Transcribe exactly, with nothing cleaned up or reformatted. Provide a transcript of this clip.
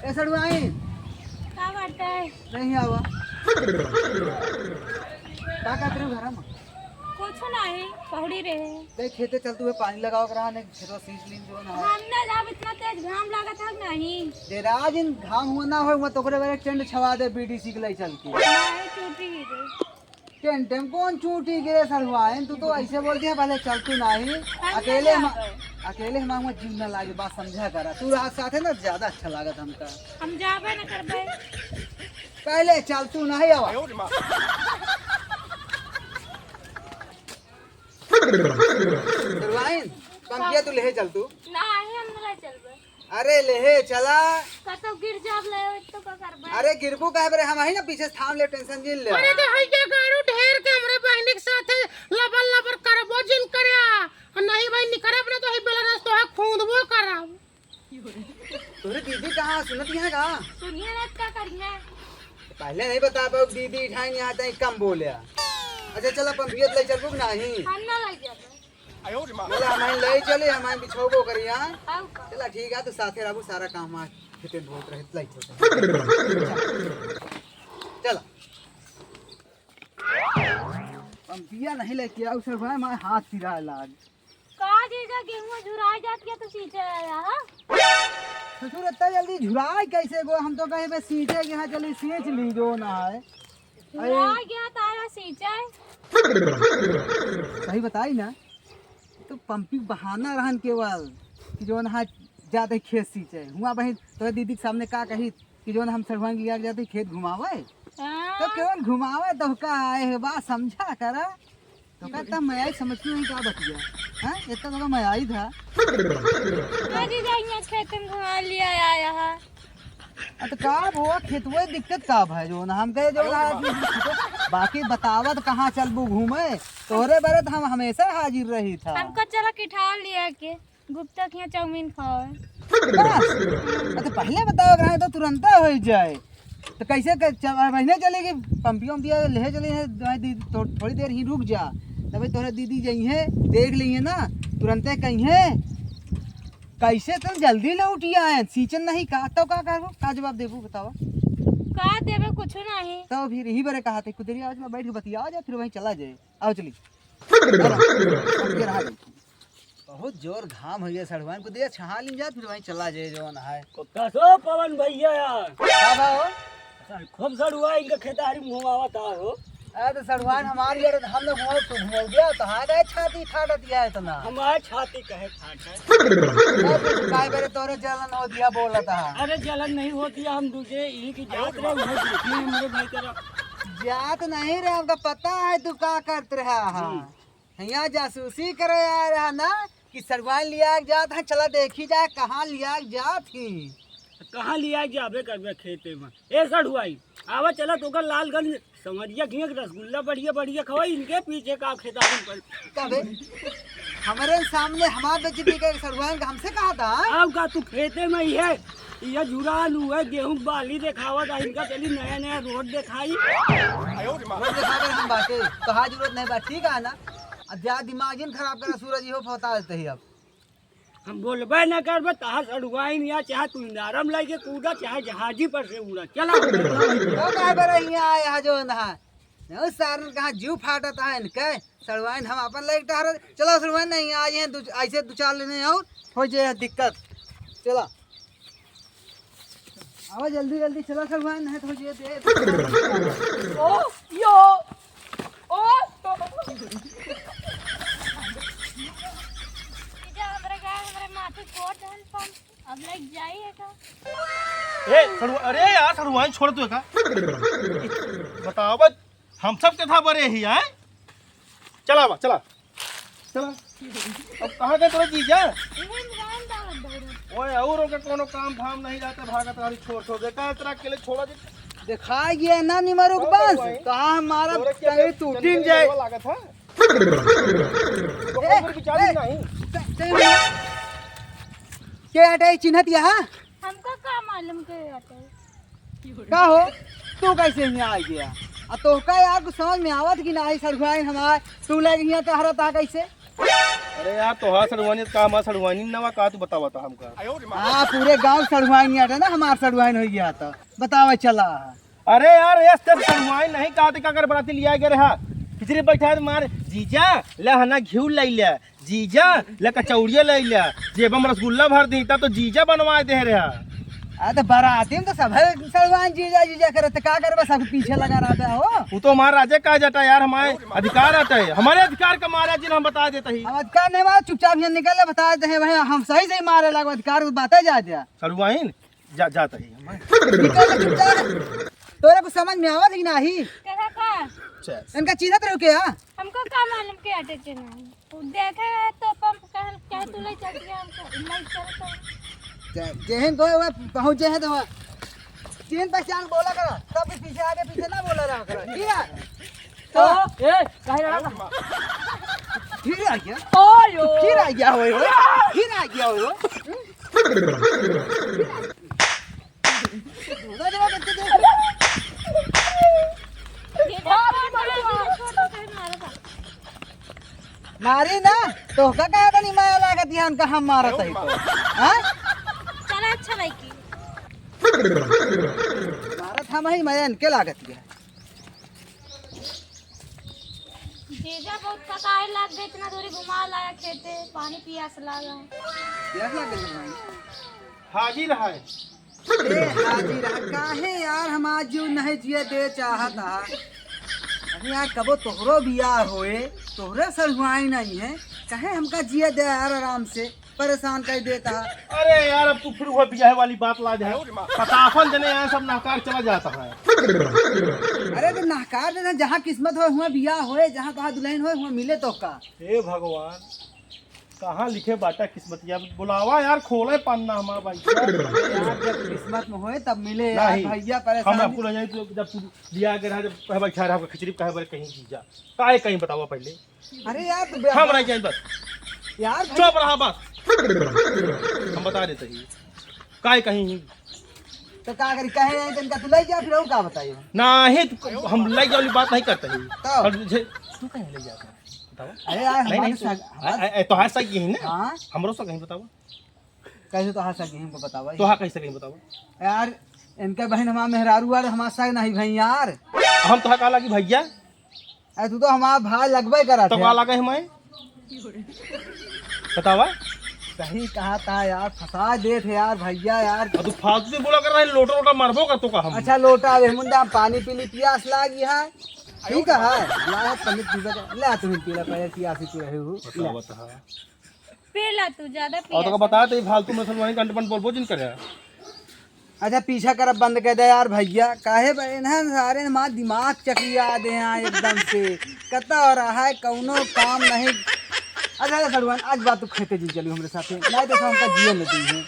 ए सड़ुआइन। का बाटे? नहीं आवा। का करत रहे घरा में? कुछ नहीं, पहुड़ी रहे। देख, खेते चल, तू पानी लगावे के रहा, नहीं खेतवा सींच लीन जो ना हो। हम ना जाब, इतना तेज घाम लागत है नहीं। दे राज, इन घाम हुआ ना हो, मैं तोकरे बेरे टेंट छवा दे, बीडीसी के ले चल के। नहीं, टूटी ही दे। टेंट में कौन चूटी गिरे सड़ुआइन, तू तो ऐसे बोल दिया, पहले चल तू नहीं। हम ना अकेले हम, जाबे। अकेले हम हुआ जीव ना लागे, बात समझा करा। तू रात साथे ना ज्यादा अच्छा लागत हमका। हम जाबे ना करबे। पहले चल तू नहीं आवा। सड़ुआइन, पंपिया तू लेहे चल तू। नहीं, हम ना चलबे। अरे लेहे चला। कतौ गिर जाब ले, तो का करबे? अरे गिरबू काहे बरे, हम ही ना पीछे से थाम ले, टेंशन जिन ले। अरे तो है क्या गाड़ू ढेर के हमरे बहिनी के साथे लबर लबर करबो जिन करे। आ नहीं भाई निकरब ना तो ही बेलनस तो है खूंदबो करब। तोरे दीदी कहाँ सुनत यहाँ का? सुनिए ना का करिए। पहले नहीं बता पाओ दीदी ठाई नहीं आता है कम बोले। अच्छा चला पंपिया ले चलबू कि नहीं? हम ना ले जाबे। चला, हम ले चले, हम बिछोबो करी, हाँ? आऊ का? चला, ठीक है, तू साथे रहबू, सारा काम आज खेते में बहुत रहे, ले चल। चला। पंपिया नहीं लेके आऊ सर भाई, हमारे हाथ पिराए लाग। का जीजा, गेहूं झुराए जात के तो सींचे आया, हाँ? ससुर, इतना जल्दी झुराए कैसे गो? हम तो कहे बे सींचे के यहाँ चली, सींच ली जो ना है। अरे। झुराए गया तो आया सींचे। सही बताई ना, तो पंपी के बहाना रहन केवल कि जौन हा जाते खेत सींचे। हुआ बहिन तोरे दीदी के सामने का कही कि जौन हम सड़ुआइन लिया के जाते खेत घुमावे। हाँ। तो केवल घुमावे तो का आए है, बात समझा करा। तो का इतना मयाई समझती नहीं का बतिया? हाँ? इतना तो मयाई था। हाँ जीजा, यहाँ खेत में घुमा लिया आया है। आ, तो का भो, खेतवे दिक्कत का भा, जो ना हम कहे, जो ना आदमी, बाकी बतावत कहाँ चलबू घूमे, तोहरे बरे तो हम हमेशा हाजिर रही था। हमको चला किठाल लिया के गुप्ता के यहाँ चाउमीन खावे। बस। आ, तो पहले बताओ रहे तो तुरंत हो जाए। तो कैसे कर, च-, महीने चलेगी, पंपियों दिया ले चले हैं, भाई दीदी, थो-, थोड़ी देर ही रुक जा, तभी तोहरे दीदी जाइए, देख लिए ना, तुरंते कहिए, कैसे तुम जल्दी लौट आए, सीजन नहीं का, तो का करबो, का जवाब देबो, बतावा। का देबे, कुछ नहीं। तो फिर यही बरे कहा थे, कुदरी आज में बैठ के बतिया जाए, फिर वहीं चला जाए। आओ चली। चलो, अब ये रहा देखी। बहुत जोर घाम हो गया, सड़ुआइन को दे छहा लीन जात, फिर वहीं चला जाए जौन है। को कसो पवन भैया यार। का बा हो? सर, खूब सड़ुआ इनका खेतारी में घुमावत आ हो। अरे तो सड़ुआइन हमारी यार, हम लोग घुमाओ तो घुमाओ दिया, तो हाँ गए छाती फाटत दिया है इतना। हमारे छाती कहे फाटे। अब काय करे तोरे जलन हो दिया बोलत हा। अरे जलन नहीं होती, हम दूजे यही की जात रहे, वो देखी हमरे भाई तेरा। जात नहीं रहे, हमका पता है तू का करत रहा हा। हम्म। हियाँ जासूसी करे आए रहा ना कि सड़ुआइन लिया के जात है, चला देखी जाए कहाँ लिया के जात ही। कहाँ लिया के जाबे करबे खेते में? ए सड़ुआइन, आवा चला तोका लालगंज संवरिया के हियाँ रसगुल्ला बढ़िया बढ़िया खवाई, इनके पीछे का खेता में पर। तबे हमरे सामने हमार बेइज्जती के सड़ुआइन का हमसे कहा था, हाँ? अब का तू खेते में ही है, ये झुरा लू है, गेहूं बाली देखावा था, इनका चली नया नया रोड देखाई। रोड देखावे हम बाटे, तो हाथ जरूरत नहीं बा, ठीक है ना? अब जा दिमाग जिन खराब करा सूरज, इहो फौता देते ही अब। हम बोलबे न करबे, तहा सड़ुआइन या चाहे तू इनारम लेके कूदा, चाहे जहाजी पर से उड़ा। चला। तो काहे पर हियाँ आए हा जो नहा? नहीं, सारन कहाँ जीव फाटत है इनके। सड़ुआइन हम अपन लेके टहरत। चला सड़ुआइन नहीं, आज ये दु-, ऐसे दो चार लेने और हो जाए दिक्कत। चला। आवा जल्दी जल्दी चला सड़ुआइन, नहीं तो हो जाए दे। ओ, यो। ओ। जीजा, हमरे गाय, हमरे माथे कोट हल पन। अब लग जाई है का? ए, सड़ुआ-, अरे यार, सड़ुआइन छोड़ तू का? बताओ बस, हम सब के था बरे ही, हैं? चला बा, चला। चला। अब कहाँ गए तोरा जीजा? इन्हें हम गान दावत दौड़त। ओए, और ओके कोनो काम धाम नहीं रहता, भागत वाली छोड़, छोड़ दे। का इतना अकेले छोड़ा दे? देखा ये ना निमरुक बस, कहाँ हमारा तोरा क्या टंगड़ी टूटिन जाए। लागत है? तो ए, ऊपर की चाबी ए, नहीं। ते, ते, के हटे चिन्हत यहाँ? हमका का मालूम के हटे? का हो? तू कैसे यहाँ आ गया? आ तोहका यार कुछ समझ में आवत कि नाही सड़ुआइन हमार? तू लग यहाँ टहरत आ कैसे? अरे यार, तोहार सड़ुआइन का हमार सड़ुआइन न बा का, तू बतावा त हमका। हाँ, पूरे गाँव सड़ुआइन आटे ना, हमार सड़ुआइन होइ गया त बतावा चला। अरे यार, एस तेस सड़ुआइन नहीं का, त का कर बराती लिया गए रहा। खिचड़ी बैठा दे मार, जीजा, ले हना घिउ लइ ले, जीजा, ले कचौड़िया लइ ले, जेबम रसगुल्ला भर दी, त तो जीजा बनवाए दे रहा। अरे तो बराती में तो सब है सड़ुआइन जीजा जीजा करे, तो का करबे, सब पीछे लगा रहता है हो। वो तो हमार राजे का जटा यार, हमारे अधिकार रहता है, हमारे अधिकार का मारा जिन हम बता देते ही। अब अधिकार नहीं मारा, चुपचाप यहाँ निकल ले, बता देते हैं भाई, हम सही सही मारे लागो, अधिकार की बातें जा दिया। सड़ुआइन जा, जाता ही हमारे। निकल ले चुपचाप। तोरे को समझ में आवत ही नाही। कहा का? चल। इनका चीन्हत रहो क्या? हमको का मालूम के आटे चीन्हा है? तू देखे है तो पंप कहल, कहे तू ले चल दिया हमको, ले चल तो। जे-, जेहन गए हुए पहुँचे हैं तो वहाँ चीन पहचान बोला करा, तब भी पीछे आगे पीछे ना बोला रहा करा, ठीक है? तो, ए, काहे रहा? फिर आ गया? ओयो। फिर आ गया हो, हो? फिर आ गया हो, हो? मारी ना, तोहका कहा तनी माया लागत है, उनका हम मारत है तो। हाँ? चला अच्छा भाई की। मारत हम ही, माया इनके लागत है। जीजा बहुत थकाए लाग गए, इतना दूरी घुमा लाया खेते, पानी पियास लागा। प्यास लाग गई भाई। हाजिर है। ए, हाजिर है। काहे यार, हम आज जो नहीं जिए दे चाहत है। अरे यार, कबो तोहरो बियाह होए, तोहरे सड़ुआइन नहीं है, काहे हमका जिए दे यार आराम से, परेशान कर देता है। अरे यार, अब तू फिर वह बियाह वाली बात ला दे। पचासन जने यहाँ सब नहकार चला जाता है। अरे तो नहकार देना, जहाँ किस्मत होए, हुआ बियाह होए, जहाँ तोहार दुल्हन होए, हुआ मिले तोहका। हे भगवान, कहाँ लिखे बाटा किस्मतिया? बुलावा यार, खोले पन्ना हमार भाई। यार, जब किस्मत में होए, तब मिले यार, नहीं, भैया हम परेशान। आपको ले जाए, तू जब तू लिया के रहा, जब कहे बैठा रहा, आपका खिचड़ी कहे बारे कहीं जीजा, काहे कहीं बतावा पहले? अरे यार, तू बे-, हम रह जाए बस। यार, चुप रहा बस। हम बता देते ही, काहे कहीं ही। तो का करी, कहे नहीं, तो इनका तू ले जा, फिर और का बताइए? नहीं, तू, हम ले जाए वाली बात नहीं करते ही। तो? और तुझे, तू कहीं ले जाता है? बतावा। अरे यार, नहीं, हमारे नहीं, साथ, तू, हमारे ए, ए, तोहार साथ यही ना? हाँ। हमरो साथ कहीं बतावा। कैसे तोहार साथ यही हमको बतावा? तोहार कैसे कहीं बतावा? यार, इनके बहन हमार मेहरारू वाले हमार साथ नहीं भाई यार। हम तोहार का लागी भैया? अरे तू तो हमार भाई लगबे करत तो है। का लागे हमारे? बतावा। सही कहा था यार, फंसा देत है यार भैया यार। अब तू फालतू से बोला कर रहा है, लोटा लोटा मारबो कर तो का हम। अच्छा लोटा, अबे मुंडा हम पानी पी ली, प्यास लागी है। ठीक है, ला है, पनीर पीबे कर। ले तू पी ले, पहले प्यास ही तू रहे हो। बतावा, ले। बतावा। पी ला तू, ज्यादा और तो पियास बता दे, फालतू में सब वहीं कंट पंट बोल बोल जिन करे। अच्छा, पीछा करब बंद कर दे यार भैया, काहे बे, इन्हन सारे ने मार दिमाग चकरिया दे हैं एकदम से। कता हो रहा है, कौनो काम नहीं। अच्छा, अच्छा, सड़ुआइन, आज बात तू खेते जी चलू हमरे साथे, नहीं तो हमका जिए न दी है।